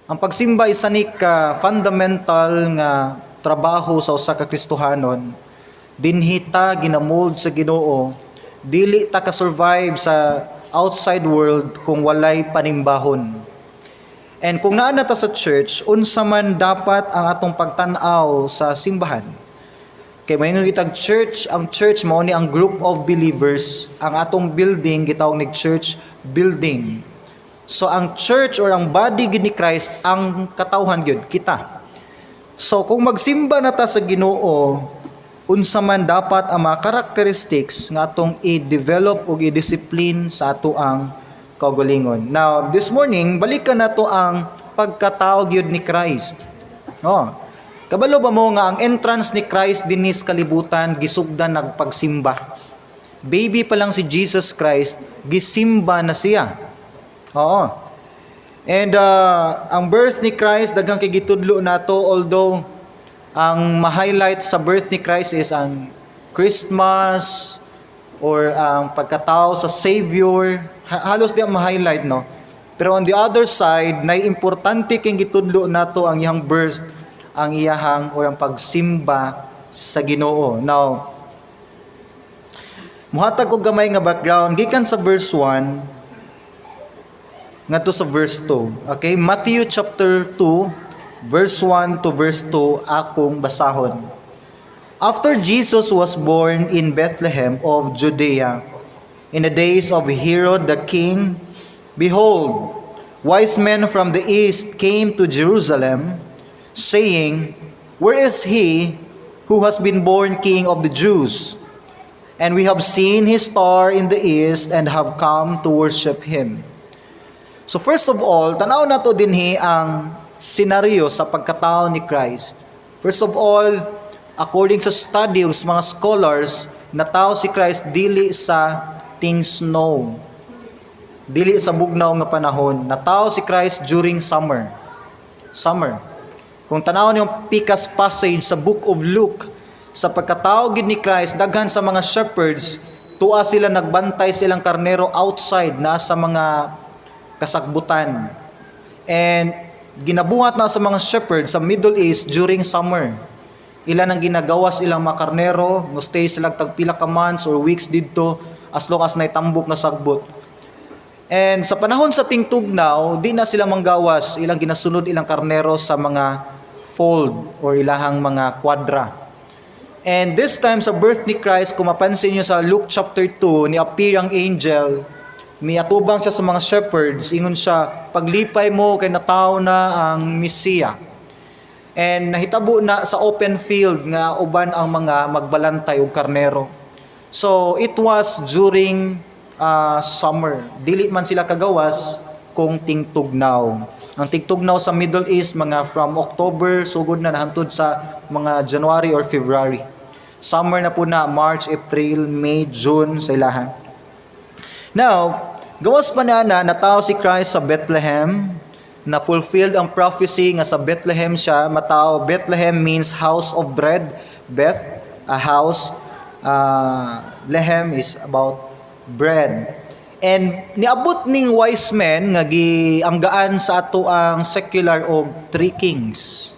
Ang pagsimba isa ni ka fundamental nga trabaho sa usa ka Kristohanon. Dinhi ta ginamold sa Ginoo. Dili ta ka survive sa outside world kung walay panimbahon. And kung naa na ta sa church, unsa man dapat ang atong pagtan-aw sa simbahan? Kay moingon kitag church, ang church mao ni ang group of believers, ang atong building gitawag nig church building. So ang church or ang body gid ni Christ ang katawhan gyud kita. So kung magsimba na ta sa Ginoo, unsa man dapat ang mga characteristics nga atong i-develop ug i-discipline sa ato ang kaugalingon? Now, this morning, balikan nato ang pagkatao gyud ni Christ. Oh. Kabalo ba mo nga ang entrance ni Christ dinhi sa kalibutan gisugdan nagpagsimba? Baby pa lang si Jesus Christ, gisimba na siya. Oo. And ang birth ni Christ, daghang kay gitudlo nato, although ang ma-highlight sa birth ni Christ is ang Christmas or ang pagkatao sa Savior. Halos di ang ma-highlight, no? Pero on the other side, nay importante kay gitudlo nato ang iyang birth, ang iyahang or ang pagsimba sa Ginoo. Now, muhatag og gamay nga background gikan sa verse 1 ngadto sa verse 2. Okay, Matthew chapter 2 verse 1 to verse 2 akong basahon. After Jesus was born in Bethlehem of Judea, in the days of Herod the king, behold, wise men from the east came to Jerusalem, saying, "Where is he who has been born King of the Jews? And we have seen his star in the east and have come to worship him." So first of all, tanaw nato dinhi ang senaryo sa pagkatao ni Christ. First of all, according sa study of mga scholars, natawo si Christ dili sa ting snow. Dili sa bugnaw nga panahon. Natawo si Christ during summer. Summer. Kung tanaw niyo ang pikas passage sa Book of Luke, sa pagkatao gid ni Christ, daghan sa mga shepherds, tuwa sila nagbantay silang karnero outside na sa mga kasagbutan. And ginabuhat na sa mga shepherds sa Middle East during summer. Ilan ang ginagawas ilang mga karnero, mo stay sila tagpila ka months or weeks didto as long as naitambok na sagbot. And sa panahon sa tingtugnaw, di na sila manggawas, ilang ginasunod ilang karnero sa mga fold or ilahang mga kwadra. And this time sa birth ni Christ, kung mapansin niyo sa Luke chapter 2, ni appear ang angel, miatubang siya sa mga shepherds, ingon siya, "Paglipay mo kay natawo na ang Mesiya." And nahitabo na sa open field nga uban ang mga magbalantay og karnero. So it was during summer. Dili man sila kagawas kung tingtugnaw. Ang tingtugnaw sa Middle East, mga from October sugod na hantod sa mga January or February. Summer na po na March, April, May, June sa ilahan. Now, gawas pa na na natawo si Christ sa Bethlehem, na fulfilled ang prophecy nga sa Bethlehem siya matao. Bethlehem means house of bread. Beth, a house. Lehem is about bread. And niabot ning wise men nga gianggaan sa ato ang secular og three kings.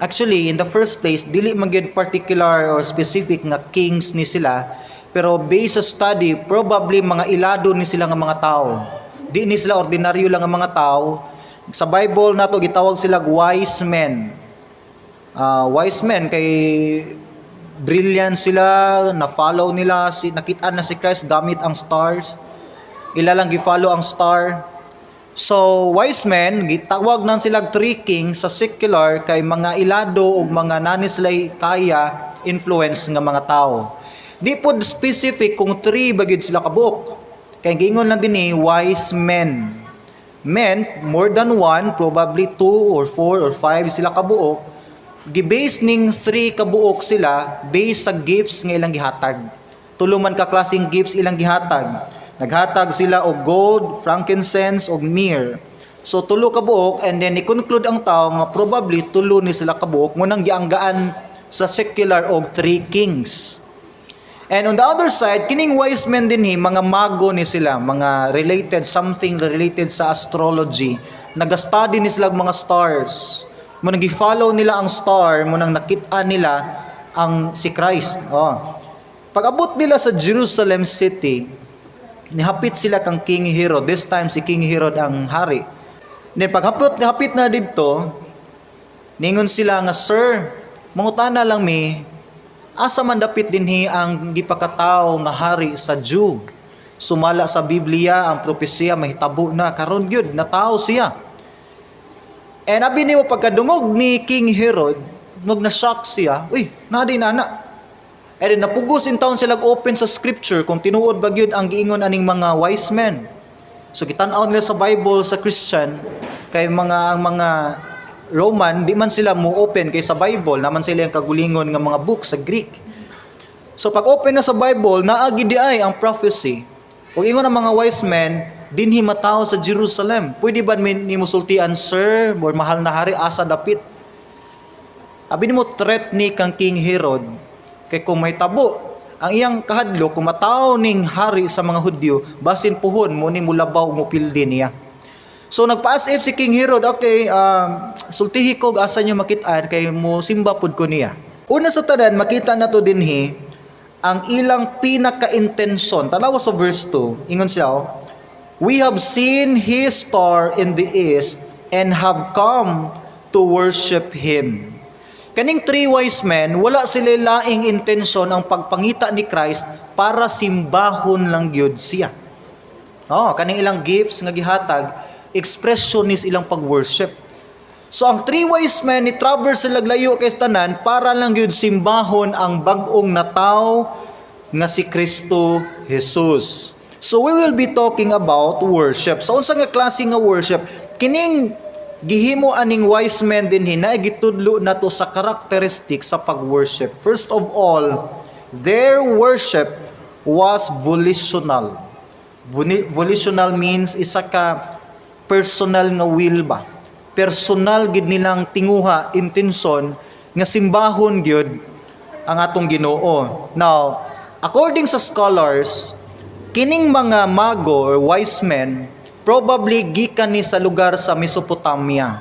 Actually, in the first place, dili man gyud particular or specific nga kings ni sila, pero based sa study, probably mga ilado ni sila nga mga tao. Di ni sila ordinaryo lang nga mga tao. Sa Bible nato gitawag sila wise men. Wise men kay brilliant sila, na-follow nila si nakit-an na si Christ gamit ang stars. Ila lang gi-follow ang star. So, wise men, gitawag nang sila three kings sa secular kay mga ilado ug mga nanis sila'y kaya influence nga mga tao. Di pod specific kung three ba gyud sila kabuok. Kay giingon lang dinhi wise men. Men, more than one, probably two or four or five sila kabuok. Gi-base ning three kabuok sila based sa gifts nga ilang gihatag. Tulo man ka klaseng gifts ilang gihatag. Naghatag sila og gold, frankincense ug myrrh. So tulo ka buok, and then ni-conclude ang tao nga probably tulo ni sila kabuok mo nang gianggaan sa secular og three kings. And on the other side, kining wise men dinhi, mga mago ni sila, mga related, something related sa astrology. Nag-study ni sila og mga stars. Mao nang gi-follow nila ang star, mao nang nakita nila ang si Christ. Oh. Pag-abot nila sa Jerusalem City, nihapit sila kang King Herod. This time si King Herod ang hari. Ni paghapit hapit na didto, ningon sila nga, "Sir, mangutana lang mi, asa man dapit dinhi ang gipakatawo nga hari sa Jew? Sumala sa Biblia, ang propesiya mahitabo na karon gyud, natawo siya." And abi nimo, pagkadungog ni King Herod, mag na shock siya, "Uy, naa diay na ana." And then napugos intawon sila open sa scripture kung tinuod ba gyud ang giingon aning mga wise men. So gitan-aw nila sa Bible sa Christian kay mga ang mga Roman di man sila mo open kay sa Bible naman sila yung kagulingon nga mga book sa Greek. So pag open na sa Bible, naa gyud diay ang prophecy. Ug ingon ang mga wise men, dinhi matawo sa Jerusalem. Pwede ba nimo sultian, sir, or mahal na hari, asa dapit? Abi nimo, threat ni kang King Herod kay kung may tabo ang iyang kahadlok, kung matawo ning hari sa mga Hudyo, basin puhon mo ni mulabaw, mo pildi niya. So nagpa-as if si King Herod, "Okay, sultihi ko asa nyo makitaan kay mo simba pud ko niya." Una sa tanan, makita na to dinhi ang ilang pinaka-intensyon. Tanawa sa verse 2, ingon siya, oh, "We have seen his star in the east and have come to worship him." Kaning three wise men, wala sila laing intensyon ang pagpangita ni Christ para simbahon lang gyud siya. Oh, kaning ilang gifts nga gihatag, expression ni ilang pag-worship. So ang three wise men ni traverse sila layo kay tanan para lang gyud simbahon ang bag-ong nataw nga si Kristo Jesus. So we will be talking about worship. So unsa nga klase nga worship? Kining gihimo aning wise men dinhi na gitudlo nato sa characteristic sa pag-worship. First of all, their worship was volitional. Volitional means isa ka personal nga will ba. Personal gid nilang tinguha, intensyon nga simbahon gyud ang atong Ginoo. Now, according sa scholars, kining mga mago or wise men probably gikan ni sa lugar sa Mesopotamia.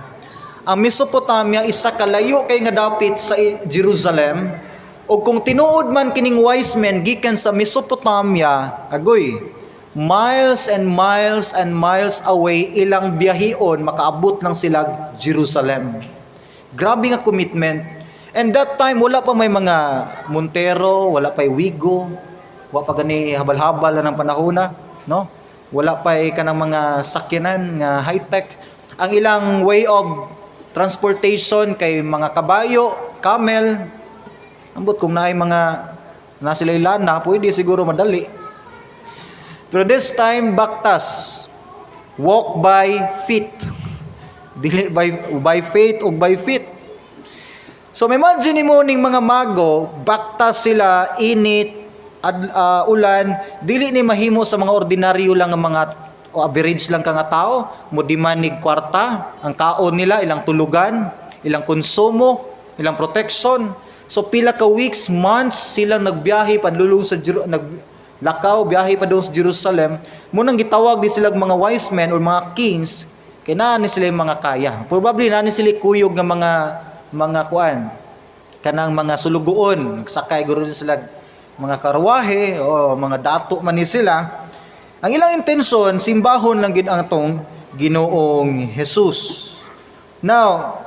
Ang Mesopotamia, isa kalayo kay nga dapit sa Jerusalem, ug kung tinuod man kining wise men gikan sa Mesopotamia, agoy, miles and miles and miles away ilang biyahion makaabot lang sila Jerusalem. Grabe nga commitment. And that time wala pa may mga Montero, wala pa Wigo, wa pa gani habal-habal na ng panahon na, no? Wala pa kanang mga sakyanan nga high-tech. Ang ilang way of transportation kay mga kabayo, camel. Ambot kung naay mga na sila lana, pwede siguro madali. Pero this time, baktas. Walk by feet. Dili by faith ug by feet. So may imagine mo ning mga mago, baktas sila, init, ulan, dili ni mahimo sa mga ordinaryo lang nga mga o average lang ka nga tao, mo demand nig kwarta, ang kaon nila, ilang tulugan, ilang konsumo, ilang protection. So pila ka weeks, months silang nagbiyahe padulong sa naglakaw, biyahe padulong sa Jerusalem. Mao nang gitawag di sila mga wise men or mga kings kay naa ni sila yung mga kaya. Probably naa ni sila kuyog nga mga kuan, kanang mga sulugoon, nagsakay guro sila mga karwahe o mga dato man ni sila. Ang ilang intensyon, simbahon lang gid ang atong Ginoong Jesus. Now,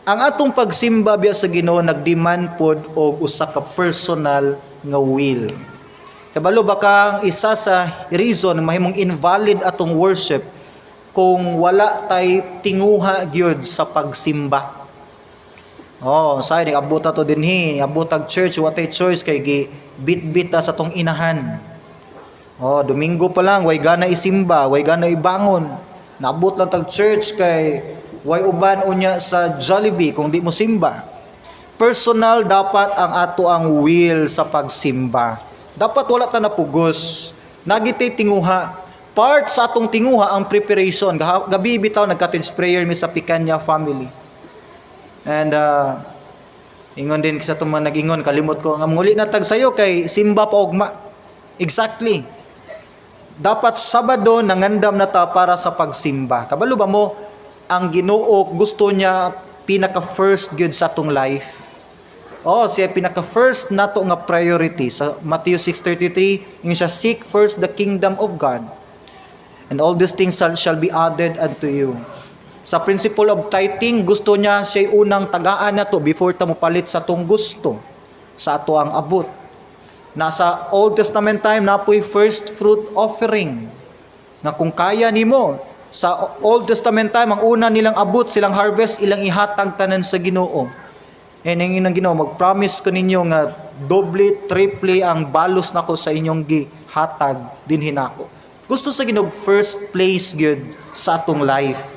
ang atong pagsimba biya sa Ginoo nagdemand pod og usa ka personal nga will. Kabalo ba kang isa sa reason mahimong invalid atong worship kung wala tay tinguha gyud sa pagsimba? Oh, say ning abot to dinhi, abot ag church, wa tay choice kay gi bit-bit ta sa tong inahan. Oh, Domingo pa lang way gana isimba, way gana ibangon. Naabot lang tag church kay way uban unya sa Jollibee kung di mo simba. Personal dapat ang ato ang will sa pagsimba. Dapat wala ta napugos. Naa gyud tay tinguha. Part sa atong tinguha ang preparation. Gabi bitaw nag-cottage prayer mi sa Picanha family. And ingon din sa itong mga nag-ingon, kalimot ko, nga muli na tag sayo kay simba pa ugma. Exactly. Dapat Sabado nangandam na ta para sa pagsimba. Kabalo ba mo, Ang Ginoo, gusto niya pinaka first gyud sa atong life. Oh, siya pinaka first nato nga priority. Sa Matthew 6:33, ingon siya, "Seek first the kingdom of God, and all these things shall be added unto you." Sa principle of tithing, gusto niya siya unang tagaan nato before ta mopalit sa atong gusto, sa ato ang abot. Nasa Old Testament time, napoy first fruit offering. Nga kung kaya nimo, sa Old Testament time, ang una nilang abot, silang harvest, ilang ihatag tanan sa Ginoo. And ang Ginoo, mag-promise ko ninyo nga doble, triple ang balos nako sa inyong gihatag dinhi nako. Gusto sa Ginoo first place gyud sa atong life.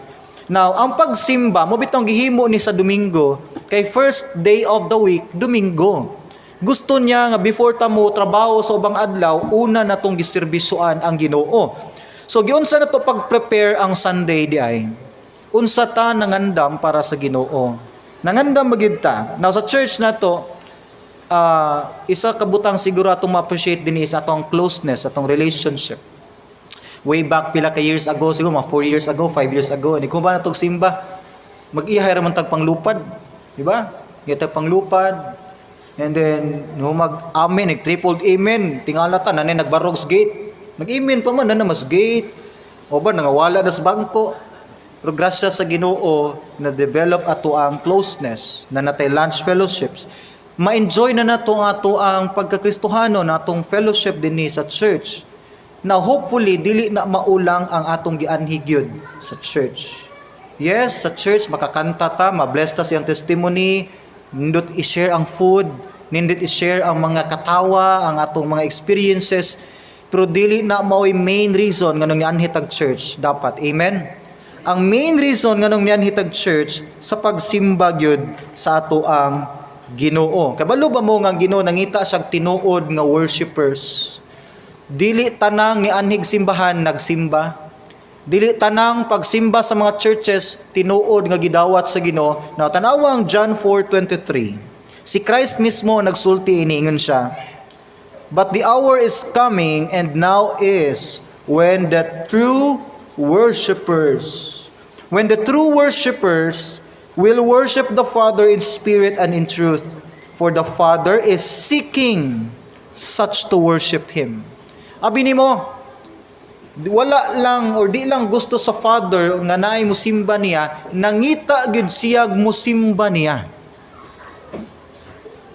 Now, ang pagsimba, mao bitong gihimo ni sa Domingo, kay first day of the week, Domingo. Gusto niya nga before ta mo trabaho sa ubang adlaw, una na tong giserbisuan ang Ginoo. So giunsa na to pag-prepare ang Sunday di ay? Unsa ta nangandam para sa Ginoo? Nangandam magid ta. Now, sa church na to, isa ka butang siguro atong ma-appreciate din is atong closeness, atong relationship. Way back pila ka years ago, siguro mga 4 years ago, 5 years ago, ni kung ba na tog simba, mag-ihay ra man tag panglupad, di ba? Ngita panglupad. And then no mag amen, nag triple amen, tingala ta nanay nagbarog sa gate. Mag-amen pa man na mas gate. O ba nangawala na sa bangko. Pero grasya sa Ginoo na develop ato ang closeness, na natay lunch fellowships. Ma-enjoy na nato ang ato ang pagkakristohano na atong fellowship dinhi sa church. Now, hopefully dili na maulang ang atong gianhi gyud sa church. Yes, sa church makakanta ta, ma-bless ta siyang testimony, nindot i-share ang food, nindot i-share ang mga katawa, ang atong mga experiences, pero dili na mao'y main reason nganong nianhi tag church dapat. Amen. Ang main reason nganong nianhi tag church sa pagsimba gyud sa ato ang Ginoo. Kabalo ba mo nga ang Ginoo nangita siyag tinuod nga worshipers? Dili tanang nianhig simbahan nagsimba. Dili tanang pagsimba sa mga churches tinuod nga gidawat sa Ginoo. Now, tanawa ang John 4:23. Si Christ mismo nagsulti ini, ingon siya, "But the hour is coming and now is when the true worshipers will worship the Father in spirit and in truth, for the Father is seeking such to worship Him." Abi nimo, wala lang or di lang gusto sa Father nga naay musimba niya, nangita gyud siyag musimba niya.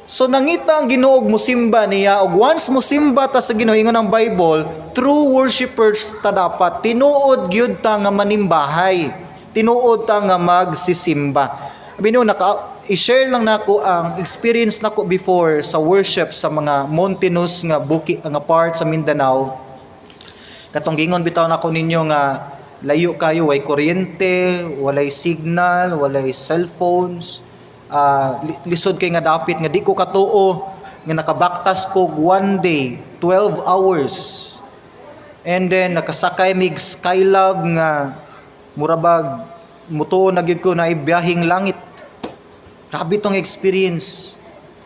So nangita ang Ginoo og musimba niya, ug once musimba ta sa Ginoo, ingon ang Bible, true worshipers ta dapat, tinuod gyud ta nga manimbahay. Tinuod ta nga magsisimba. Abi no, naka i-share lang nako ang experience nako before sa worship sa mga mountainous nga buki nga part sa Mindanao. Katong gingon bitaw nako ninyo nga layo kayo, way kuryente, walay signal, walay cellphones. Lisod kay nga dapit nga di ko katuo nga nakabaktas ko one day, 12 hours. And then nakasakay mig Skylab nga murabag mutuo na gyud ko na biyaheng langit. Grabe tong experience.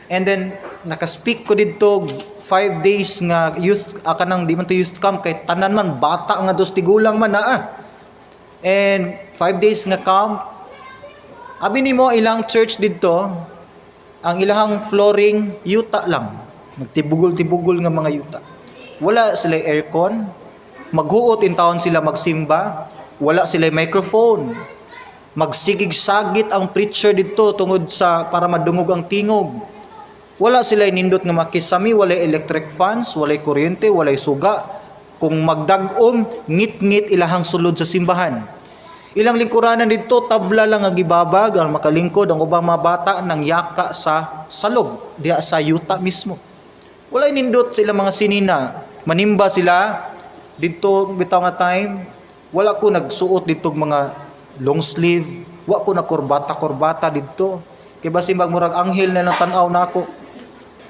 And then naka-speak ko didto 5 days nga youth, kanang di man to youth camp kay tanan man bata nga dos tigulang man naa. And 5 days nga camp. Abi nimo, ilang church didto, ang ilahang flooring yuta lang. Nagtibugol-tibugol nga mga yuta. Wala sila aircon. Maghuot in taon sila magsimba. Wala sila microphone. Magsigig-sagit ang preacher didto tungod sa para madungog ang tingog. Wala sila nindot nga makisami, walay electric fans, walay kuryente, walay suga. Kung magdag-om, ngit-ngit ilahang sulod sa simbahan. Ilang lingkuranan didto, tabla lang ang gibabag, ang makalingkod, ang ubang mga bata nang yaka sa salog, diha sa yuta mismo. Walay nindot sila mga sinina. Manimba sila didto bitaw nga time, wala ko nagsuot didto og mga long sleeve, wa ko nagkurbata kurbata didto. Kay basin murag anghel na lang tan-aw nako.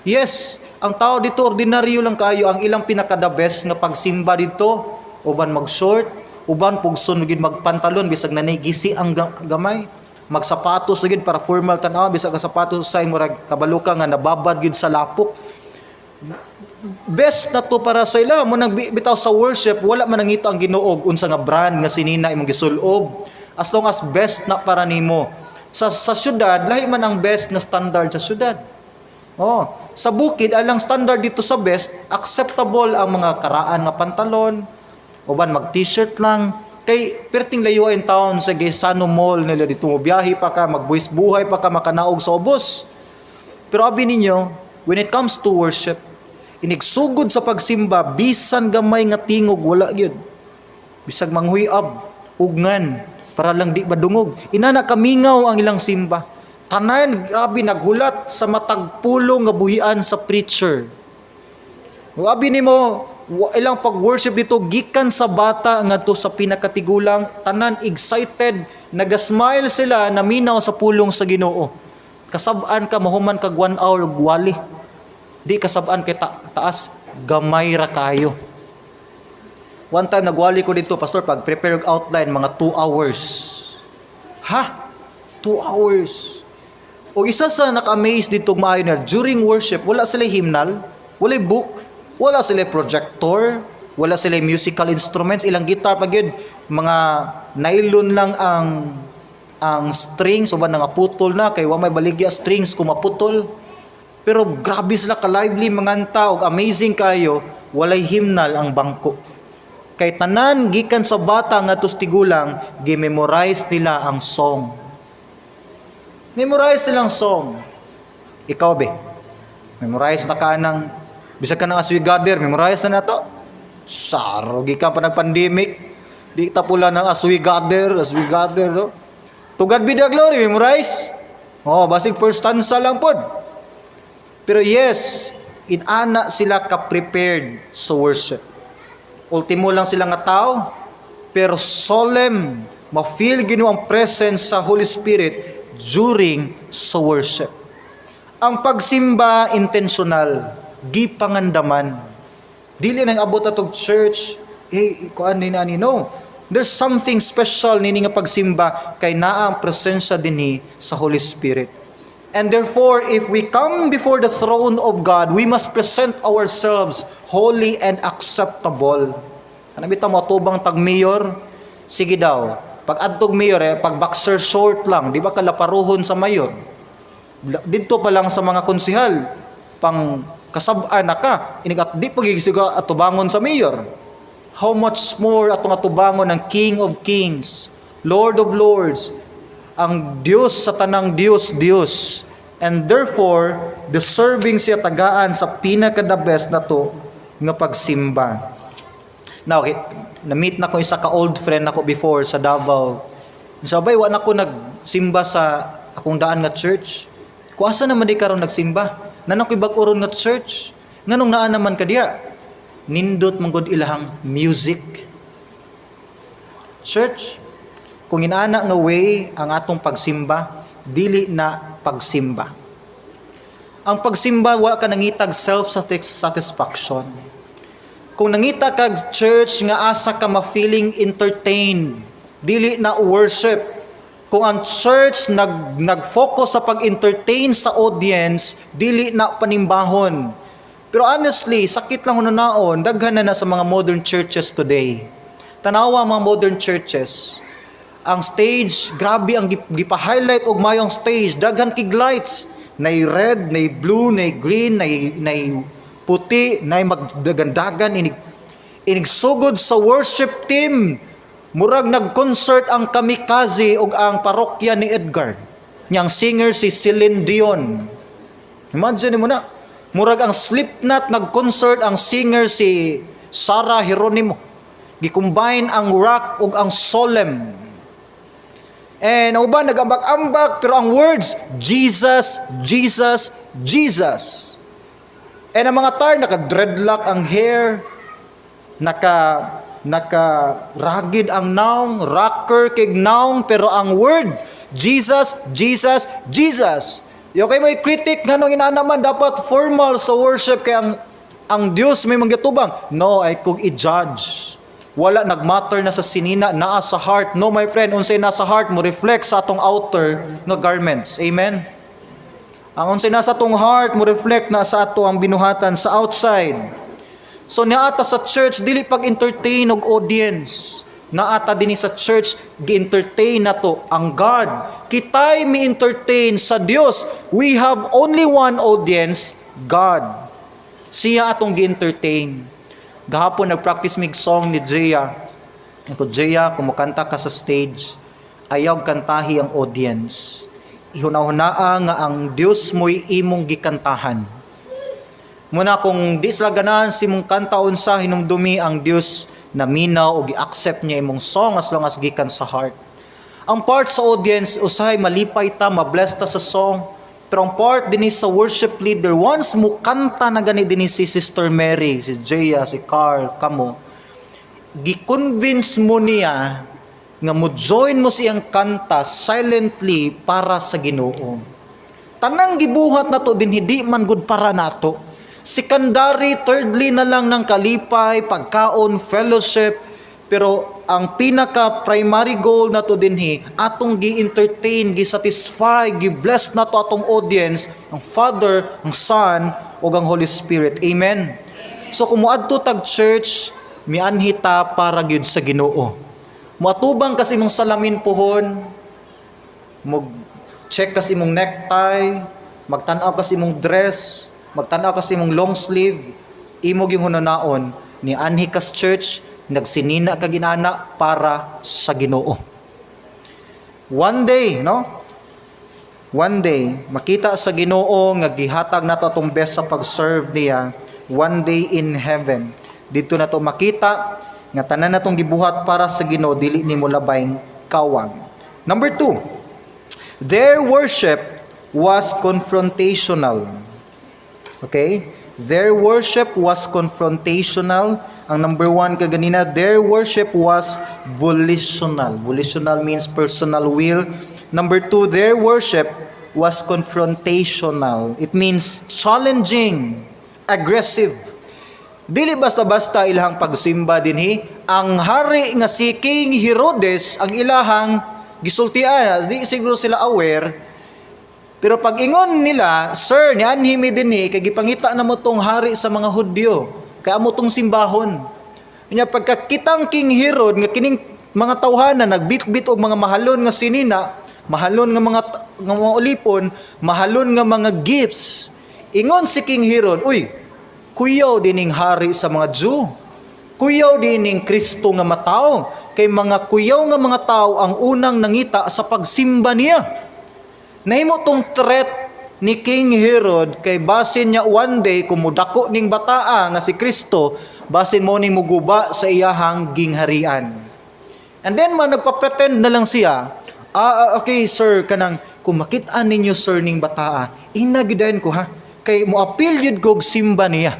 Yes, ang tao dito ordinaryo lang kayo. Ang ilang pinaka the best nga pagsimba dito, uban mag-short, uban pugson gid magpantalon bisag nanay gisi ang gamay. Magsapatos gid para formal tan-aw bisag ang sapatos sa murag kabalo ka nga nababad gid sa lapok. Best na to para sa ila mo nang bitaw sa worship, wala man nangita ang Ginoo unsa nga brand nga sinina imong gisulob. As long as best na para nimo. Sa syudad, lahi man ang best nga standard sa syudad. Oh, sa bukid alang standard dito sa best, acceptable ang mga karaan nga pantalon, uban mag t-shirt lang kay perting layo in town sa Gaisano Mall nila dito, mo biyahe pa ka, magbuwis buhay pa ka makanaog sa ubos. Pero abi ninyo, when it comes to worship, inigsugod sa pagsimba, bisan gamay nga tingog wala gyud. Bisag manghuyab, ugngan, para lang di madungog. Inana kamingaw ang ilang simba. Tanan, grabe, naghulat sa matag pulong nga buhian sa preacher. Ug abi nimo, ilang pag-worship dito gikan sa bata ngadto sa pinakatigulang, tanan excited, nagasmile sila, naminaw sa pulong sa Ginoo. Kasab-an ka mahuman kag 1 hour ug wali. Di kasab-an kay taas gamay ra kayo. One time nagwali ko dito, "Pastor, pag prepare og outline mga 2 hours." Ha? 2 hours. O isa sa naka-amaze dito maayo na during worship, wala sila hymnal, wala book, wala sila projector, wala sila musical instruments, ilang guitar pa gyud mga nylon lang ang strings, uban nga putol na kay wa may baligya strings kung maputol. Pero grabe sila ka-lively manganta og amazing kayo, walay hymnal ang bangko. Kay tanan gikan sa bata ngadto sa tigulang, gi-memorize nila ang song. Memorize nilang song. Ikaw be, memorize na ka ng, bisag ka ng As We Gather, memorize na nato. Saro, gikan pa nag-pandemic, di ta pula ng As We Gather, As We Gather, no? To God be the glory, memorize. Oh, basig first stanza lang pod. Pero yes, inana sila ka-prepared sa worship. Ultimo lang sila nga tao, pero solemn, ma-feel Ginoo ang presence sa Holy Spirit during sa worship. Ang pagsimba intentional, gipangandaman. Dili nang abot atog church, eh, kuan ni ani, no. There's something special nini nga pagsimba kay naa ang presensya dinhi sa Holy Spirit. And therefore, if we come before the throne of God, we must present ourselves holy and acceptable. Ano bitaw mo atubang tag mayor? Sige daw. Pag adtog mayor eh, pag boxer short lang, di ba kalaparuhon sa mayor? Didto pa lang sa mga konsihal, pang kasab-an na ka, inig at di pagigisiga atubangon sa mayor. How much more atong atubangon ng King of Kings, Lord of Lords, ang Diyos sa tanang Diyos, Diyos. And therefore, deserving siya tagaan sa pinaka the best na to nga pagsimba. Now, okay, na-meet na ko isa ka old friend nako before sa Davao. Sabay, wa na ko nagsimba sa akong daan nga church. Kung asa naman di karon nagsimba? Naa na ko'y bag-o ron nga church. Nganong naa naman ka diya? Nindot man gud ilahang music. Church, kung inaana nga way ang atong pagsimba, dili na pagsimba. Ang pagsimba, wala ka nangitag self-satisfaction. Kung nangita kag church nga asa ka ma-feeling entertained, dili na worship. Kung ang church nag-focus sa pag-entertain sa audience, dili na panimbahon. Pero honestly, sakit lang hunaon, daghan na na sa mga modern churches today. Tanawa ang mga modern churches. Ang stage, grabe ang gipa-highlight og mayong stage, daghan kig lights. Nay red, nay blue, nay green, nay puti, nay magdagandagan inig sugod sa worship team. Murag nag-concert ang Kamikaze ug ang parokya ni Edgar. Niyang singer si Celine Dion. Imagine mo na. Murag ang Slipknot nag-concert, ang singer si Sarah Geronimo. Gi-combine ang rock ug ang solemn. And ang uban nagambak-ambak, pero ang words, "Jesus, Jesus, Jesus." And ang mga tar naka-dreadlock ang hair, naka ragged ang naong, rocker kig naong, pero ang word, "Jesus, Jesus, Jesus." Yo kay may critic nganong ina naman dapat formal sa worship kay ang Dios may mangyatubang. No, ay kung i-judge. Wala nagmatter na sa sinina, naa sa heart. No, my friend, unsay nasa heart mo reflect sa atong outer nga garments. Amen. Ang unsay nasa atong heart mo reflect na sa ato ang binuhatan sa outside. So niata sa church dili pag-entertain og audience. Naa ta dinhi sa church, gi-entertain nato ang God. Kitay mi-entertain sa Dios. We have only one audience, God. Siya atong gi-entertain. Gahapon nag-practice mig song ni Jaya. Ko, "Jaya, kumukanta ka sa stage, ayaw kantahi ang audience. Ihuna-hunaa nga ang Dios mo'y imong gikantahan." Muna kung di sila ganahan sa imong kanta unsa, hinumdumi ang Dios na minaw o gi-accept niya imong song as long as gikan sa heart. Ang part sa audience, usahay malipay ta, mabless ta sa song. Pero ang part dinhi sa worship leader, once mo kanta na gani dinhi si Sister Mary, si Jaya, si Carl, kamo, gi-convince mo niya nga mo join mo siyang kanta silently para sa Ginoo. Tanang gibuhat nato dinhi, di man gud para nato. Secondary, thirdly na lang ng kalipay, pagkaon, fellowship, pero ang pinaka primary goal nato dinhi, atong gi-entertain, gi-satisfy, gi-bless nato atong audience, ang Father, ang Son, ug ang Holy Spirit. Amen. So kung moadto tag church, mianhi ta para gyud sa Ginoo. Moatubang ka sa imong salamin puhon, mo check ka sa imong necktie, magtan-aw ka sa imong dress, magtan-aw ka sa imong long sleeve, imo gyung hunahunaon, ni anhi ka sa church, nagsinina ka ginana para sa Ginoo. One day, no? One day, makita sa Ginoo nga gihatag nato atong best sa pag-serve niya, one day in heaven. Didto nato makita nga tanan natong gibuhat para sa Ginoo, dili nimo labay kawag. Number two, their worship was confrontational. Okay? Their worship was confrontational. Ang number one kaganina, their worship was volitional. Volitional means personal will. Number two, their worship was confrontational. It means challenging, aggressive. Dili basta-basta ilahang pagsimba dinhi. Ang hari nga si King Herodes ang ilahang gisultian. Di siguro sila aware. Pero pag ingon nila, "Sir, nianhi mi dinhi kay gipangita na mo tong hari sa mga Hudyo. Kay amo tong simbahon." Nya pagkakitang King Herod nga kining mga tawhana nagbitbit og mga mahalon nga sinina, mahalon nga mga ulipon, mahalon nga mga gifts. Ingon si King Herod, "Uy, kuyaw dining hari sa mga Jew. Kuyaw dining Kristo nga matawo." Kay mga kuyaw nga mga tao ang unang nangita sa pagsimba niya. Nahimo tong threat ni King Herod kay basin niya one day kung mudako ning bataa nga si Kristo, basin mo ning muguba sa iyahang gingharian. And then man nagpa-pretend na lang siya, "Ah, ah, okay sir, kanang kung makit-an ninyo, sir, ning bataa, ina gyud ko ha, kay mo apil yun kog simba niya."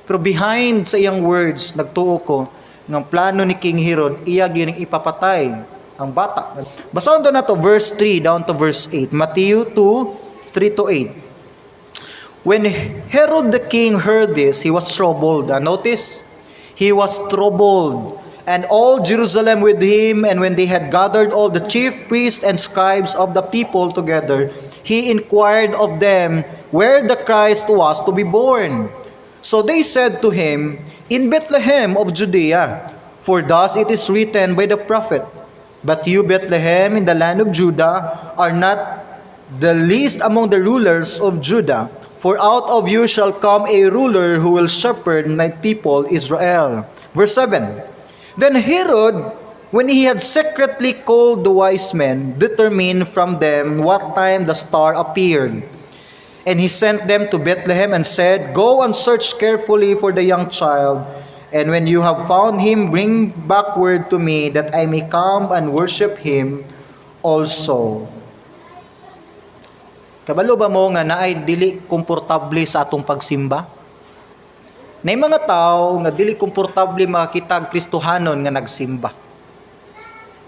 Pero behind sa iyang words, nagtuo ko ng plano ni King Herod, iya gining ipapatay ang bata. Basahon to nato verse 3 down to verse 8. Matthew 2, 3 to 8. When Herod the king heard this, he was troubled. Notice, he was troubled, and all Jerusalem with him. And when they had gathered all the chief priests and scribes of the people together, he inquired of them where the Christ was to be born. So they said to him, "In Bethlehem of Judea, for thus it is written by the prophet, 'But you, Bethlehem, in the land of Judah, are not the least among the rulers of Judah, for out of you shall come a ruler who will shepherd my people Israel.'" Verse 7. Then Herod, when he had secretly called the wise men, determined from them what time the star appeared. And he sent them to Bethlehem and said, "Go and search carefully for the young child, and when you have found him, bring back word to me that I may come and worship him also." Kabalo ba mo nga naay dili komportable sa atong pagsimba? Nay mga tao nga dili komportable makakita og Kristohanon nga nagsimba.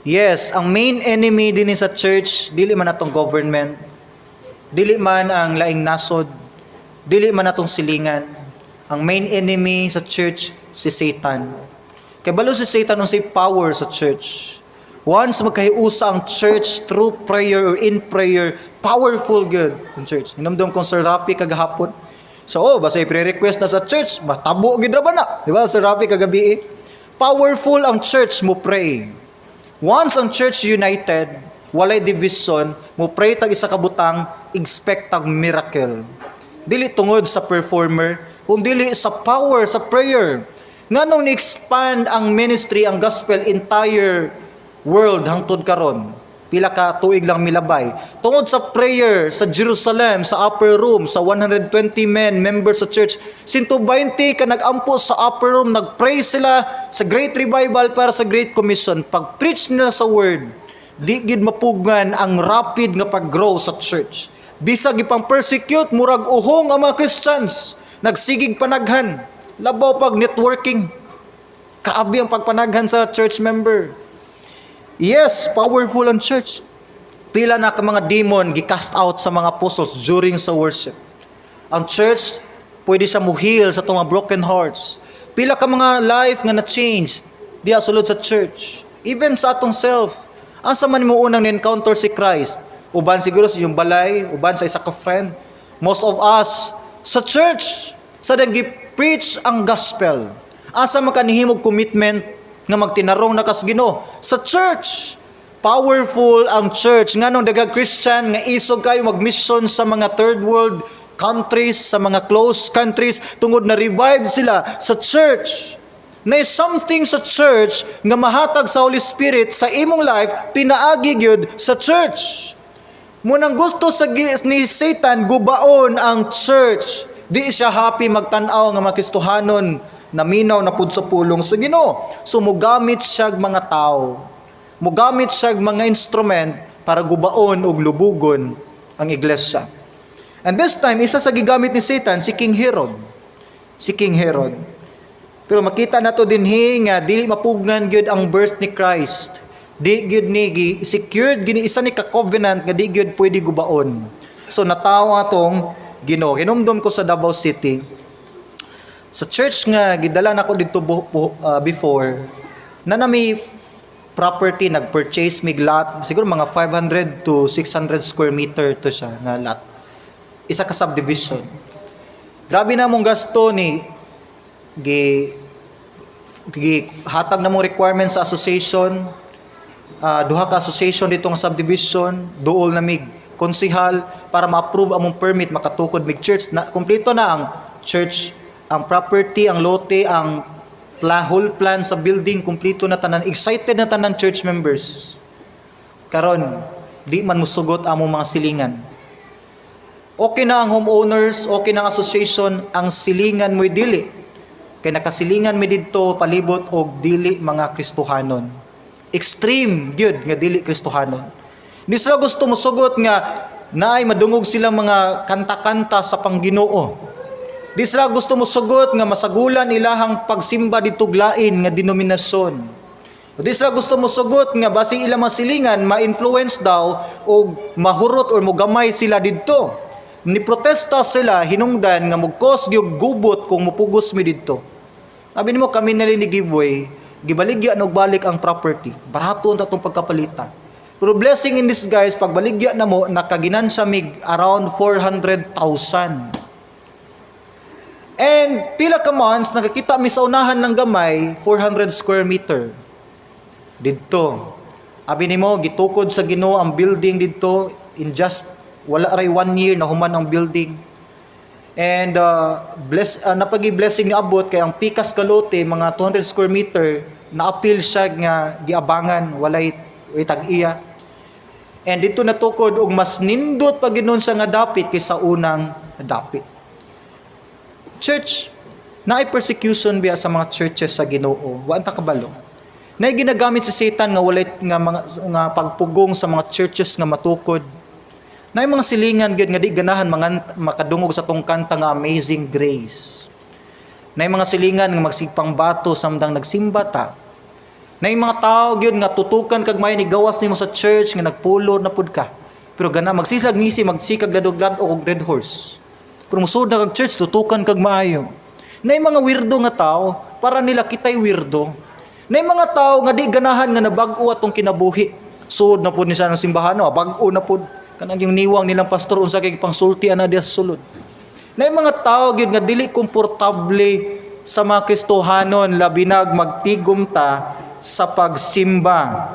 Yes, ang main enemy dinhi sa church, dili man atong government, dili man ang laing nasod, dili man atong silingan. Ang main enemy sa church, si Satan. Kay balo si Satan unsay power sa church. Once magkahiusa ang church through prayer or in prayer, powerful gud ang church. Hinumdum kong Sir Rafi kagahapon. So, oh, basta i-request na sa church, matabo gid ra ba na? Di ba, Sir Rafi, kagabi eh? Powerful ang church mo pray. Once ang church united, walay division, mo pray tag isa ka butang, expect tag miracle. Dili tungod sa performer, kung dili sa power sa prayer. Nganong ni-expand ang ministry, ang gospel, entire world hangtod karon? Pila ka tuig lang milabay. Tungod sa prayer sa Jerusalem, sa upper room, sa 120 men, members sa church, 120 ka nag-ampo sa upper room, nag-pray sila sa Great Revival para sa Great Commission. Pag-preach nila sa word, di gid mapugngan ang rapid nga pag-grow sa church. Bisag ipang persecute, murag uhong ang mga Christians, nagsigig panaghan, labaw pag networking. Grabe ang pagpanaghan sa church member. Yes, powerful ang church. Pila na ka mga demon gi-cast out sa mga apostles during sa worship. Ang church, pwede siya muheal sa itong mga broken hearts. Pila ka mga life nga na-change diya sulod sa church. Even sa atong self. Asa man mo unang na-encounter si Christ? Uban siguro sa iyong balay, uban sa isa ka friend. Most of us, sa church, sa gi-preach ang gospel. Asa man ka nihimog commitment nga magtinarong na kas Ginoo? Sa church. Powerful ang church. Nganong daghang Christian nga isog kayo mag-mission sa mga third world countries, sa mga closed countries, tungod na revive sila sa church. Na something sa church nga mahatag sa Holy Spirit sa imong life, pinaagi gyud sa church. Munang gusto sa ni Satan gubaon ang church. Di siya happy magtan-aw nga mga Kristohanon naminaw na pud sa pulong sa Ginoo. So mugamit siya mga tao. Mugamit siya mga instrument para gubaon ug lubugon ang iglesia. And this time, isa sa gigamit ni Satan, si King Herod. Si King Herod. Pero makita nato dinhi nga dili mapugngan gyud ang birth ni Christ. Di gyud ni gi secured gini, isa ni ka covenant nga di gyud pwede gubaon. So natawo atong Ginoo. Hinumdum ko sa Davao City, sa church nga gidala nako didto before na nami property, nag-purchase mig lot, siguro mga 500 to 600 square meter to siya nga lot, isa ka subdivision. Grabe na mong gasto ni gi gi hatag na mong requirements sa association, duha ka association dito nga subdivision, duol na mig konsihal para ma-approve among permit makatukod mig church. Na kumpleto na ang church, ang property, ang lote, ang whole plan sa building, kumpleto na tanan. Excited na tanan church members. Karon di man musugot among mga silingan. Okay na ang homeowners, okay na ang association, ang silingan mo'y dili. Kay nakasilingan mi didto palibot og dili mga Kristohanon. Extreme gyud nga dili Kristohanon. Di sila gusto musugot nga naay madungog silang mga kanta-kanta sa pangginoo. Di sila gusto musugot nga masagulan ilahang pagsimba dito lain nga denominasyon. Di sila gusto musugot nga basi ilang mga silingan ma-influence daw o mahurot or mugamay sila didto. Ni protesta sila hinungdan nga mugkos gyud gubot kung mupugos mi didto. Sabi nimo, kami na ni giveaway, gibaligya og balik ang property. Barato ang atong pagkapalita. Pero blessing in disguise, pagbaligya na mo, nakaginansya mig around 400,000. And pila ka months, nakakita mi sa unahan ng gamay, 400 square meter. Didto. Abi nimo, gitukod sa Ginoo ang building didto in just wala ray one year na human ang building. And bless napagi blessing ni abot kay ang pikas ka lote, mga 200 square meter, na-appeal siya nga giabangan, walay walay tag-iya. And dito natukod og mas nindot pa ginon siya nga dapit kaysa unang dapit. Church, naay persecution biya sa mga churches sa Ginoo. Wa ta kabalo. Naay ginagamit si Satan nga walay nga mga nga pagpugong sa mga churches nga matukod. Naay mga silingan gyud nga di ganahan mga makadungog sa tong kanta nga "Amazing Grace." Naay mga silingan nga magsigpang bato samtang nagsimba ta. Naay mga tao gyud nga tutukan kag may ni gawas nimo sa church nga nagpulo na pud ka. Pero gana magsislag ngisi, magsikag ladog-lad og red horse. Pero musud na kag church, tutukan kag maayo. Naay mga weirdo nga tao, para nila kitay weirdo. Naay mga tao nga di ganahan nga nabag-o atong kinabuhi. Sud na pud ni siya ng simbahan, no? Bag-o na pud. Kanang yung niwang nilang pastor, unsa kay pangsulti ana diya sa sulod. Naay mga tao gyud nga dili komportable sa mga Kristohanon, labi nag magtigom ta sa pagsimba.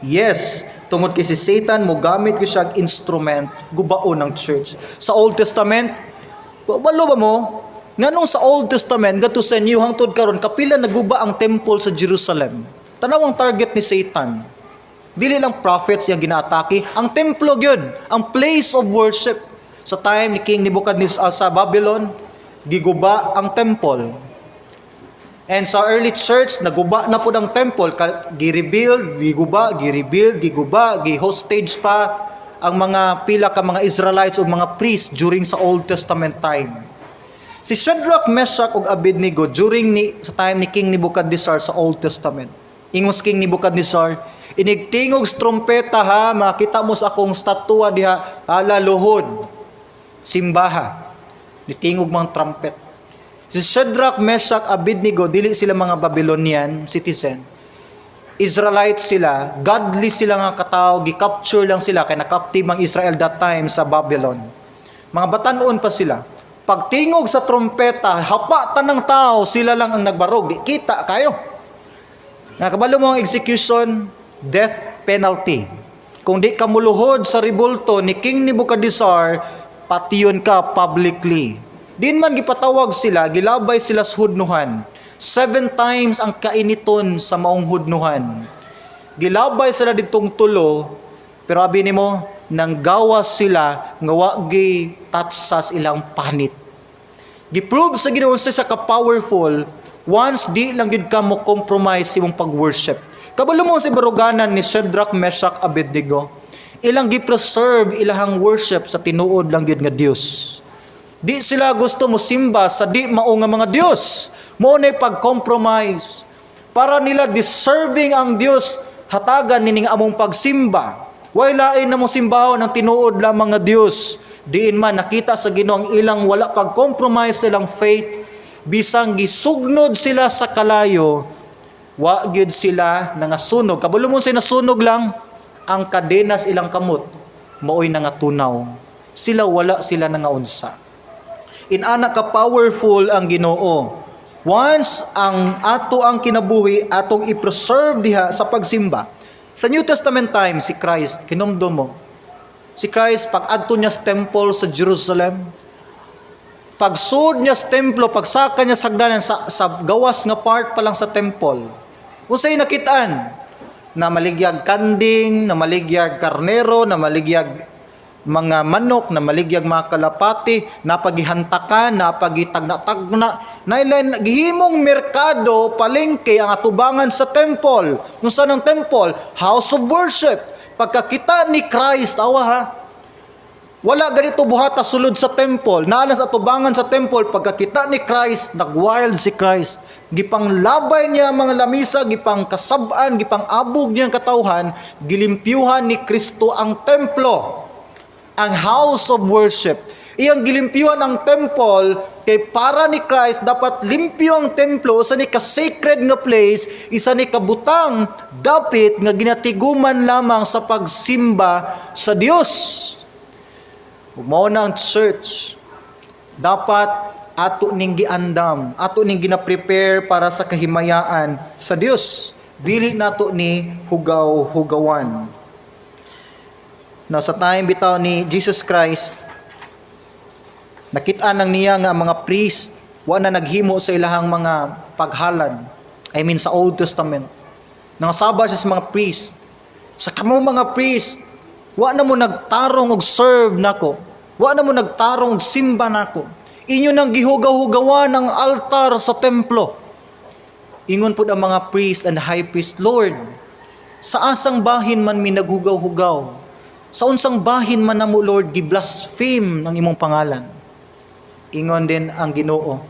Yes, tungod kay si Satan mo gamit gyud siya instrument gubaon ng church. Sa Old Testament, walo ba mo? Nganong sa Old Testament ngadto sa New hangtod karon kapila naguba ang temple sa Jerusalem? Tanaw ang target ni Satan. Dili lang prophets yang ginaatake, ang templo gyud, ang place of worship. Sa time ni King Nebuchadnezzar sa Babylon, giguba ang temple. And sa early church, naguba na pud ang temple, gi-rebuild, giguba, gi-rebuild, giguba, gi-hostage pa ang mga pila ka mga Israelites o mga priests during sa Old Testament time. Si Shadrach, Meshach ug Abednego during ni sa time ni King Nebuchadnezzar sa Old Testament. Ingos King Nebuchadnezzar, "Inigtingog sa trompeta ha, makita mo sa akong statua diha, hala luhod. Simbaha." Nitingog mang trumpet. Si Shadrach, Meshach, Abednego, dili sila mga Babylonian citizen. Israelites sila, godly sila nga katao, gi-capture lang sila kay na-captive ang Israel that time sa Babylon. Mga batanon pa sila. Pagtingog sa trompeta, hapa tanang tao, sila lang ang nagbarog. Di kita kayo. Nakabalo mo ang execution, death penalty. Kung di ka muluhod sa rebulto ni King Nebuchadnezzar, patyon ka publicly. Din man gipatawag sila, gilabay sila sa hudnuhan. Seven times ang kainiton sa maong hudnuhan. Gilabay sila ditong tulo, pero abi nimo, nang gawas sila nga wa gi tatsas ilang panit. Giprove sa Ginoo sa ka-powerful once di lang gid ka mo compromise sa imong pag-worship. Kabalo mo sa baruganan ni Shadrach, Meshach, Abednego, ilang gi-preserve ilahang worship sa tinuod lang gid nga Dios. Di sila gusto mo simba sa di mao nga mga Dios. Mao na pag-compromise. Para nila deserving ang Dios hatagan nining among pagsimba. Way lain na mo simbahon ang tinuod lamang nga Dios. Diin man nakita sa Ginoo ang ilang wala pag-compromise sa ilang faith, bisang gisugnod sila sa kalayo, wa gyud sila nangasunog. Kabalo mo sila nasunog lang ang kadenas ilang kamot, maoy nangatunaw. Sila wala sila nangaunsa. Inana ka powerful ang Ginoo. Once ang ato ang kinabuhi atong i-preserve diha sa pagsimba. Sa New Testament time, si Christ, kinumdum mo. Si Christ, pag adto niya sa temple sa Jerusalem, pagsud niya sa templo, pagsaka niya sa hagdanan sa gawas nga part pa lang sa temple. Unsay nakitaan? Na maligyag kanding, na maligyag karnero, na maligyag mga manok, na maligyag mga kalapati, napagihantakan, napagitagna-tagna, nailan gihimong merkado, palengke ang atubangan sa temple. Kung saan ang temple? House of worship. Pagkakita ni Christ, awa ha, wala ganito buhata sulod sa temple. Naa sa atubangan sa temple, pagkakita ni Christ, nag-wild si Christ. Gipanglabay niya ang mga lamisa, gipang kasab-an, gipang abog niya ang katawhan, gilimpyuhan ni Kristo ang templo, ang house of worship. Iyang gilimpyuhan ang temple kay para ni Christ dapat limpyo ang templo, usa ni ka sacred nga place, isa ni ka butang dapit nga ginatiguman lamang sa pagsimba sa Dios. Ug mao na ang church dapat ato ning giandam, ato ning gina-prepare para sa kahimayaan sa Dios. Dili nato ni hugaw-hugawan. Na sa time bitaw ni Jesus Christ, nakita nang niya nga ang mga priest wa na naghimo sa ilahang mga paghalad. I mean, sa Old Testament. Nangasaba siya sa mga priest. "Sa kamo mga priest, wa na mo nagtarong og serve nako. Wa na mo nagtarong og simba nako. Inyo nang gihugaw-hugawan ang altar sa templo." Ingon pud ang mga priest and high priest, "Lord, sa asang bahin man mi naghugaw-hugaw? Sa unsang bahin man namo, Lord, gi-blaspheme ang imong pangalan?" Ingon din ang Ginoo,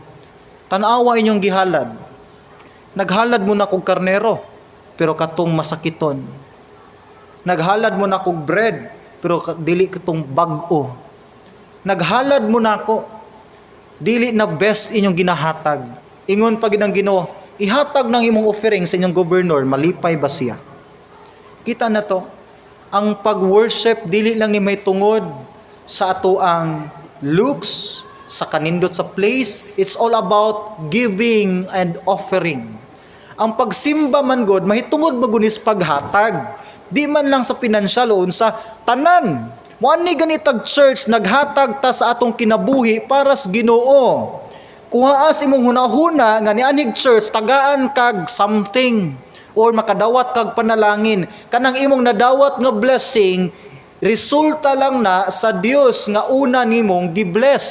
"Tan-awa inyong gihalad. Naghalad mo na kog karnero, pero katong masakiton. Naghalad mo na kog bread, pero dili katong bag-o. Naghalad mo na ako, dili na best inyong ginahatag." Ingon pa gid ang Ginoo, "Ihatag ng imong offering sa inyong governor, malipay ba siya?" Kita na to, ang pag-worship dili lang ni may tungod sa ato ang looks, sa kanindot sa place, it's all about giving and offering. Ang pagsimba man god mahitungod magunis paghatag. Di man lang sa pinansyal o unsa, tanan. Moani ganitag church, naghatag ta sa atong kinabuhi para sa Ginoo. Kuhaa sa imong hunahuna nga nianhig church tagaan kag something or makadawat kag panalangin. Kanang imong nadawat nga blessing, resulta lang na sa Dios nga una nimong gi-bless.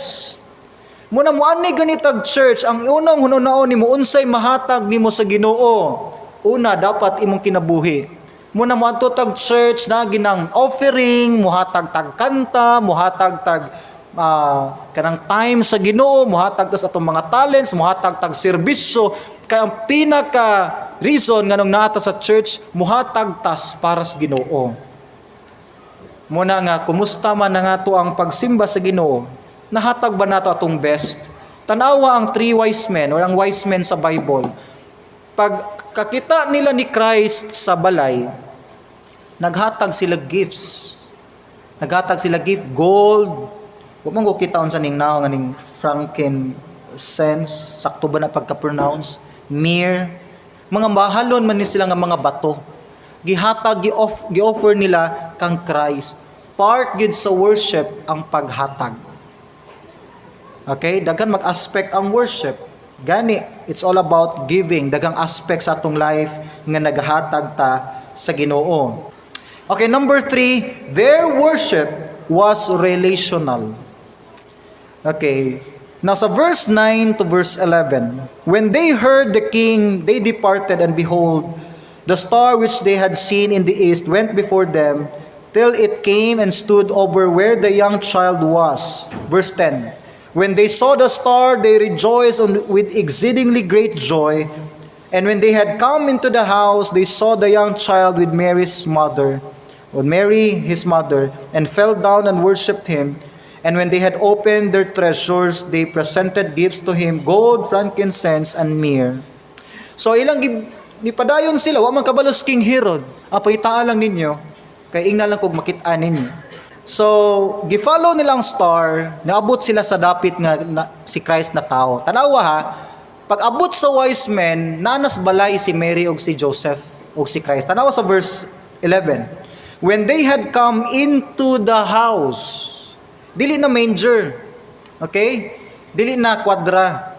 Muna mo ani ganitag church, ang unang hunahunaon nimo, unsay mahatag nimo sa Ginoo. Una dapat imong kinabuhi. Muna mo adto tag church na ginang offering, muhatag tag kanta, muhatag tag kanang time sa Ginoo, muhatag ta sa atong mga talents, muhatag tag serbisyo. Kay ang pinaka reason nganong naa ta sa church, muhatag tas para sa Ginoo. Muna nga kumusta man na nga to ang pagsimba sa Ginoo, nahatag ba nato atong best? Tanawa ang three wise men or ang wise men sa Bible. Pag kakita nila ni Christ sa balay, naghatag sila gifts. Naghatag sila gift, gold. Wa man ko kita unsa ning naong aning frankincense, sakto ba na pagka-pronounce? Myrrh. Mga mahalon man ni sila nga mga bato. Gihatag, gi-offer nila kang Christ. Part gid sa worship ang paghatag. Okay, daghan mag-aspect ang worship. Gani, it's all about giving. Daghang aspect sa atong life nga nagahatag ta sa Ginoo. Okay, number 3, their worship was relational. Okay. Now sa verse 9 to verse 11, "When they heard the king, they departed, and behold, the star which they had seen in the east went before them till it came and stood over where the young child was." Verse 10. "When they saw the star, they rejoiced with exceedingly great joy. And when they had come into the house, they saw the young child with Mary's mother, with Mary his mother, and fell down and worshipped him. And when they had opened their treasures, they presented gifts to him, gold, frankincense, and myrrh." So ilang nipadayon sila, wa man kabalo si King Herod. Apayitaa lang ninyo, kay ingna lang kog makit-an ninyo. So, gi-follow nilang star, naabot sila sa dapit nga na, si Christ na tao. Tanawa ha, pag abot sa wise men, nanas balay si Mary og si Joseph og si Christ. Tanawa sa verse 11. "When they had come into the house," dili na manger. Okay? Dili na kwadra.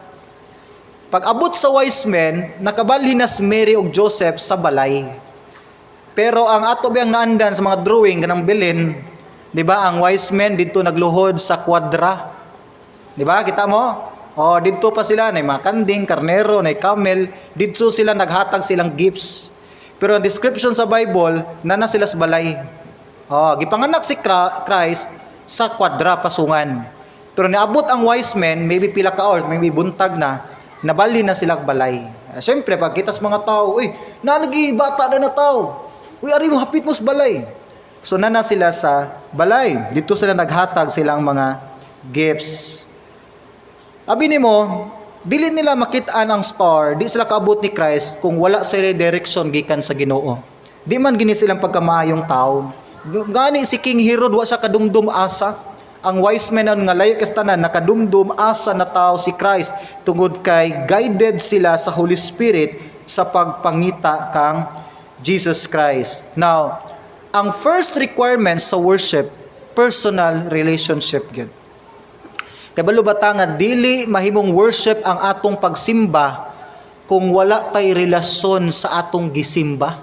Pag abot sa wise men, nakabalhin na si Mary ug Joseph sa balay. Pero ang ato biyang naandan sa mga drawing kanang bilin, 'di ba? Ang wise men didto nagluhod sa kwadra. 'Di ba? Kita mo? Oh, didto pa sila nay mga kanding, karnero, nay camel, didto sila naghatag silang gifts. Pero ang description sa Bible, nana sila sa balay. Oh, gipanganak si Christ sa kwadra, pasungan. Pero niabot ang wise men, maybe pila ka hours, maybe buntag na, nabalhin na sila balay. Siyempre, pag kita sa mga tao, "Uy, nalagi bata na na tao. Uy, ari mo, hapit mo sa balay." So nana sila sa balay. Dito sila naghatag silang mga gifts. Abi nimo, dili nila makit-an ang star, di sila kaabot ni Christ kung wala sila direction gikan sa Ginoo. Di man gini silang pagkamaayong tao. Gani si King Herod, wa siya kadumdum asa. Ang wise men nga layo kas tanan nakadumdum asa na tao si Christ tungod kay guided sila sa Holy Spirit sa pagpangita kang Jesus Christ. Now, ang first requirement sa worship, personal relationship gyud. Kabalo ba ta nga dili mahimong worship ang atong pagsimba kung wala tay relasyon sa atong gisimba?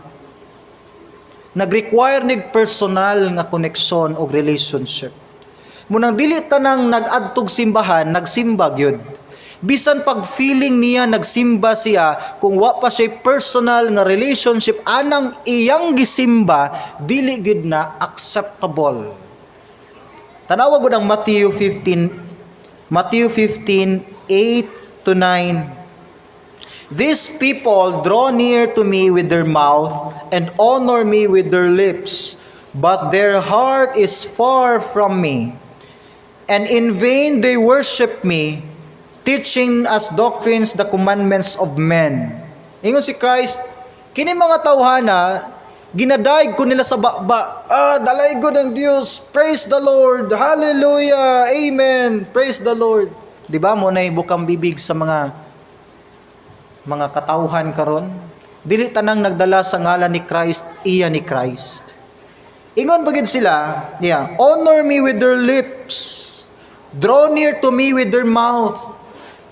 Nag-require nig personal nga koneksyon o relationship. Munang dili tanang nag-adtog simbahan, nagsimba gyud. Bisan pag feeling niya nagsimba siya, kung wa pa siya personal nga relationship anang iyang gisimba, dili gyud na acceptable. Tanawa gud ang Matthew 15, Matthew 15, 8 to 9. "These people draw near to me with their mouth and honor me with their lips, but their heart is far from me. And in vain they worship me, teaching as doctrines the commandments of men." Ingon si Christ, kini mga tawhana, ginadayeg ko nila sa baba. "Ah, dalay ko ng Dios. Praise the Lord. Hallelujah. Amen. Praise the Lord." Di ba mo na bukang bibig sa mga katawhan karon? Dili tanang nagdala sa ngalan ni Christ, iya ni Christ. Ingon pa gid sila niya, "Honor me with their lips. Draw near to me with their mouth."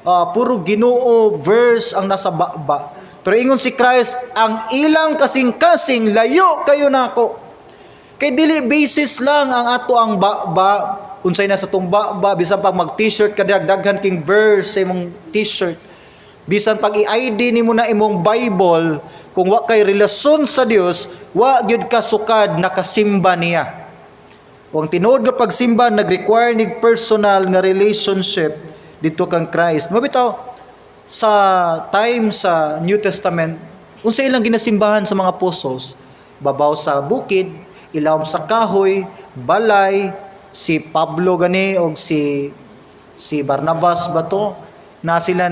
Puro Ginoo verse ang nasa baba. Pero ingon si Christ, ang ilang kasing-kasing layo kayo nako. Kay dili basis lang ang ato ang baba, unsay na sa tong baba, bisan pag mag T-shirt ka, daghan king verse sa imong T-shirt. Bisan pag i-ID nimo na imong Bible, kung wa kay relasyon sa Dios, wa gyud ka sukad nakasimba niya. Kung tinuod nga pagsimba nag-require nig personal nga relationship dito kang Christ. Mabitaw sa time sa New Testament, unsa ilang ginasimbahan sa mga apostles? Babaw sa bukid, ilawom sa kahoy, balay, si Pablo gani og si Barnabas ba to na sila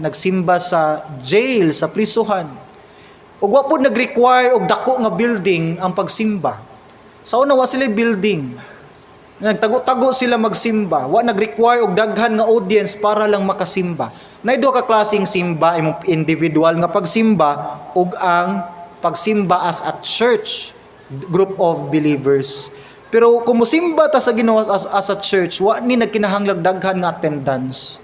nagsimba sa jail, sa prisuhan. Ug wa pod nag-require og dako nga building ang pagsimba. Sa una, wa sila building. Nagtago-tago sila magsimba. Wa nag-require og daghan nga audience para lang makasimba. Nay duha ka klaseng simba, imong individual nga pagsimba ug ang pagsimba as a church, group of believers. Pero kung mosimba ta sa Ginoo as a church, wa ni nagkinahanglag daghan nga attendance.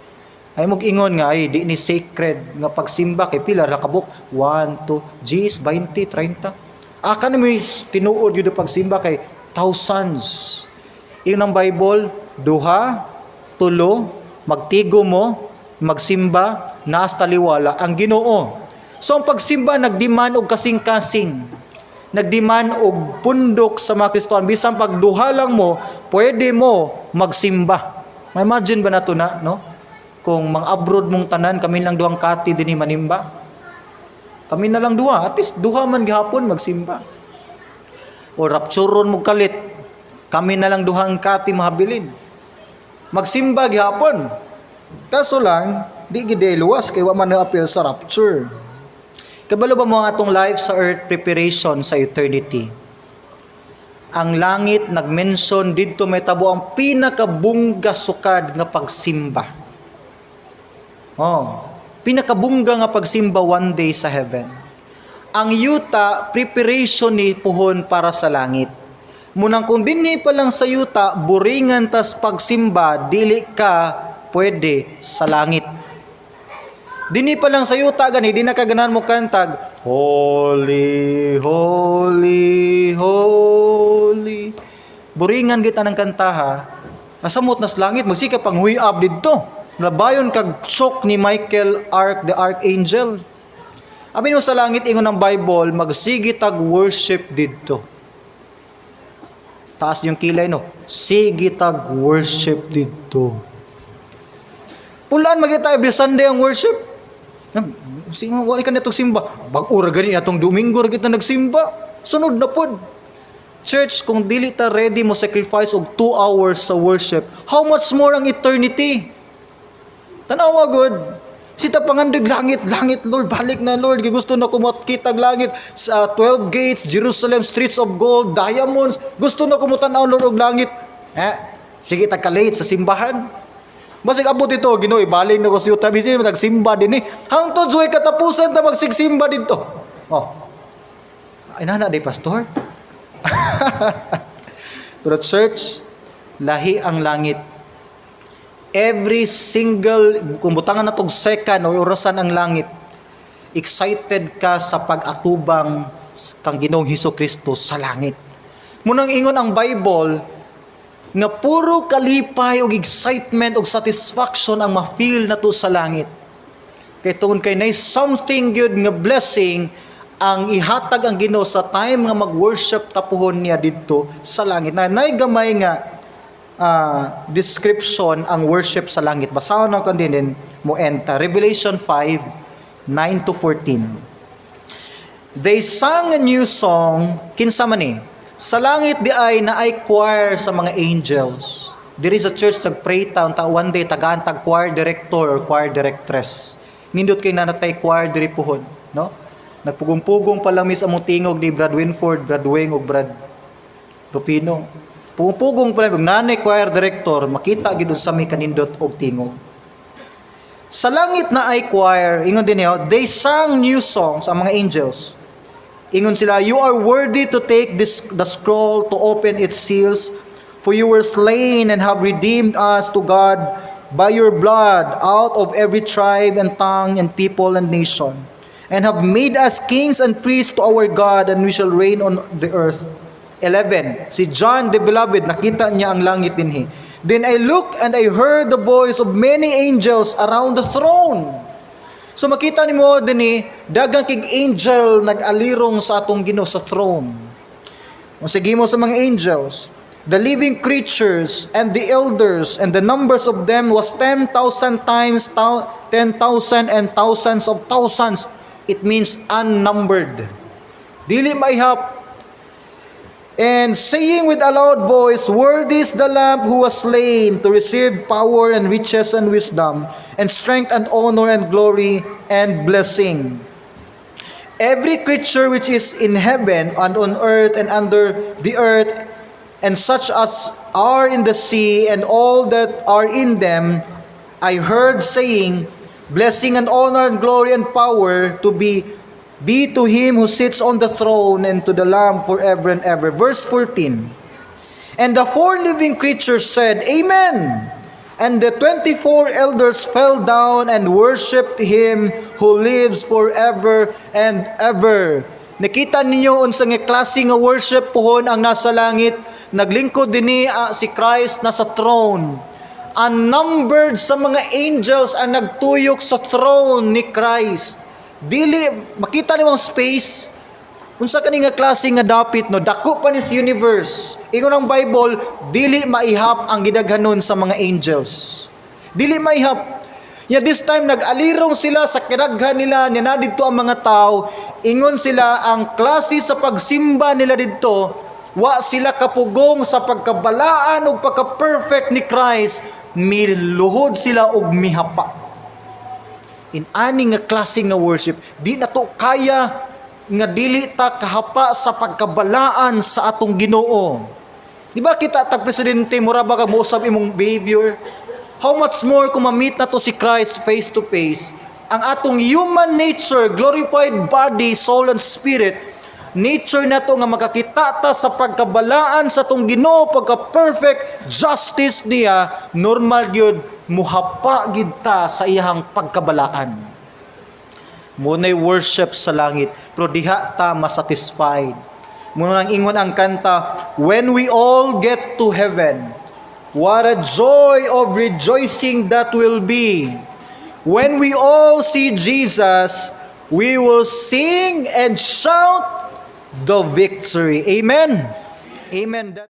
Ay mo ingon nga ay di ni sacred nga pagsimba kay pila ra kabuk, 1, 2, Gs, 20, 30. Ah, kani mo tinuod gyud ang pagsimba kay thousands. Ingon ang Bible, duha, tulo, magtigo mo, magsimba, naas taliwala ang Ginoo. So ang pagsimba nagdemand og kasing-kasing. Nagdemand og pundok sa mga Kristohan. Bisan pag duha lang mo, pwede mo magsimba. Ma-imagine ba nato na, no? Kung mga abroad mong tanan, kami lang duhang kati dinhi manimba. Kami na lang duha, at least duha man gihapon magsimba. O rapturon mo kalit, kami na lang duhang kati mahabilin. Magsimba gihapon. Kaso lang, di gid luwas kay wa man appeal sa rapture. Kabalo ba mo ang atong life sa earth, preparation sa eternity? Ang langit nagmension didto may tabo ang pinakabungga sukad nga pagsimba. Oh, pinakabungga nga pagsimba one day sa heaven. Ang yuta, preparation ni puhon para sa langit. Munang kung dinhi pa lang sa yuta, buringan tas pagsimba, dili ka pwede sa langit. Dinhi pa lang sa yuta gani, di na kaganahan mo kantag, "Holy, holy, holy." Buringan kita ng kantaha, asamot nas langit, magsika pang huyab didto. Labayon kag chok ni Michael Arch, the Archangel. Abi mo sa langit, ingon ng Bible, magsige tag worship didto. Taas yung kilay, no? Sige tag worship didto. Pulaan magita every Sunday ang worship. Sino wala ka natong simba? Bag-o ra gani atong Domingo ra kita nagsimba. Sunod na pod. Church, kung dili ta ready mo sacrifice og 2 hours sa worship, how much more ang eternity? Tanawa good. Sita pangandig langit, langit, Lord, balik na, Lord. Gusto na ko makitag langit sa 12 gates, Jerusalem, streets of gold, diamonds. Gusto na ko mo tan-aw, Lord, og langit. Eh, sige ta ka-late sa simbahan. Basig abot ito, Ginoo, ibaling na ko sa yuta. Bisin nagsimba din eh. Hangtod sa katapusan ta magsigsimba dito. Oh. Ay nana di pastor. Pero church, lahi ang langit. Every single, kung butangan na tog second or orasan ang langit, excited ka sa pag-atubang kang Ginoong Hesus Kristo sa langit. Munang ingon ang Bible nga puro kalipay og excitement og satisfaction ang ma-feel nato sa langit. Kay tungod kay nay something good nga blessing ang ihatag ang Ginoo sa time nga mag-worship tapuhon niya didto sa langit. Na nay gamay nga description ang worship sa langit. Basahon na ko din mo enta. Revelation 5, 9 to 14. They sang a new song, kinsa man ni? Sa langit di ay naay choir sa mga angels. Diri sa church nag-pray ta unta one day tagaan tag choir director or choir directress. Nindot kay nanatay choir diri puhon, no? Nagpugong-pugong pa lang mis among tingog ni Brad Winford, Brad Wing ug Brad Rufino. Pugong-pugong pa lang nanay choir director, makita gid sa may kanindot og tingog. Sa langit naay choir, ingon din niya, they sang new songs, ang mga angels. Ingon sila, "You are worthy to take this the scroll, to open its seals, for you were slain and have redeemed us to God by your blood out of every tribe and tongue and people and nation, and have made us kings and priests to our God, and we shall reign on the earth." 11. Si John the Beloved, nakita niya ang langit dinhi. "Then I looked and I heard the voice of many angels around the throne." So makita nimo dinhi, daghang kig angel nag-alirong sa atong Ginoo sa throne. Kung sige mo sa mga angels, "the living creatures and the elders, and the numbers of them was 10,000 times 10,000 and thousands of thousands." It means unnumbered. Dili maihap. "And saying with a loud voice, 'Worthy is the Lamb who was slain to receive power and riches and wisdom and strength and honor and glory and blessing.' Every creature which is in heaven and on earth and under the earth, and such as are in the sea and all that are in them, I heard saying, 'Blessing and honor and glory and power to be to him who sits on the throne and to the Lamb forever and ever.'" Verse 14. "And the four living creatures said, 'Amen.' And the 24 elders fell down and worshipped him who lives forever and ever." Nakita ninyo unsa nga klase nga worship pohon ang nasa langit. Naglingkod dinhi si Christ nasa throne. Unnumbered sa mga angels ang nagtuyok sa throne ni Christ. Dili makita nimo ang space. Unsa kani nga klase nga dapit, no? Dako pa ni sa universe. Ingon ang Bible, dili maihap ang gidaghanon sa mga angels. Dili maihap. Ya this time nag-alirong sila sa kidaghan nila niya na didto ang mga tao. Ingon sila, ang klase sa pagsimba nila didto, wa sila kapugong sa pagkabalaan ug pagka-perfect ni Christ, miluhod sila og mihapa. In ani nga klase nga worship, di na to kaya nga dili ta kahapa sa pagkabalaan sa atong Ginoo. Di ba kita tag presidente, mura ba kag mousab imong behavior? How much more kung ma-meet na to si Christ face to face? Ang atong human nature, glorified body, soul and spirit, nature na to nga makakita ta sa pagkabalaan sa atong Ginoo, pagka-perfect justice niya, normal gyud muhapa gid ta sa iyang pagkabalaan. Mao nay worship sa langit, pero diha ta masatisfied. Mao nang ingon ang kanta, "When we all get to heaven, what a joy of rejoicing that will be. When we all see Jesus, we will sing and shout the victory." Amen. Amen.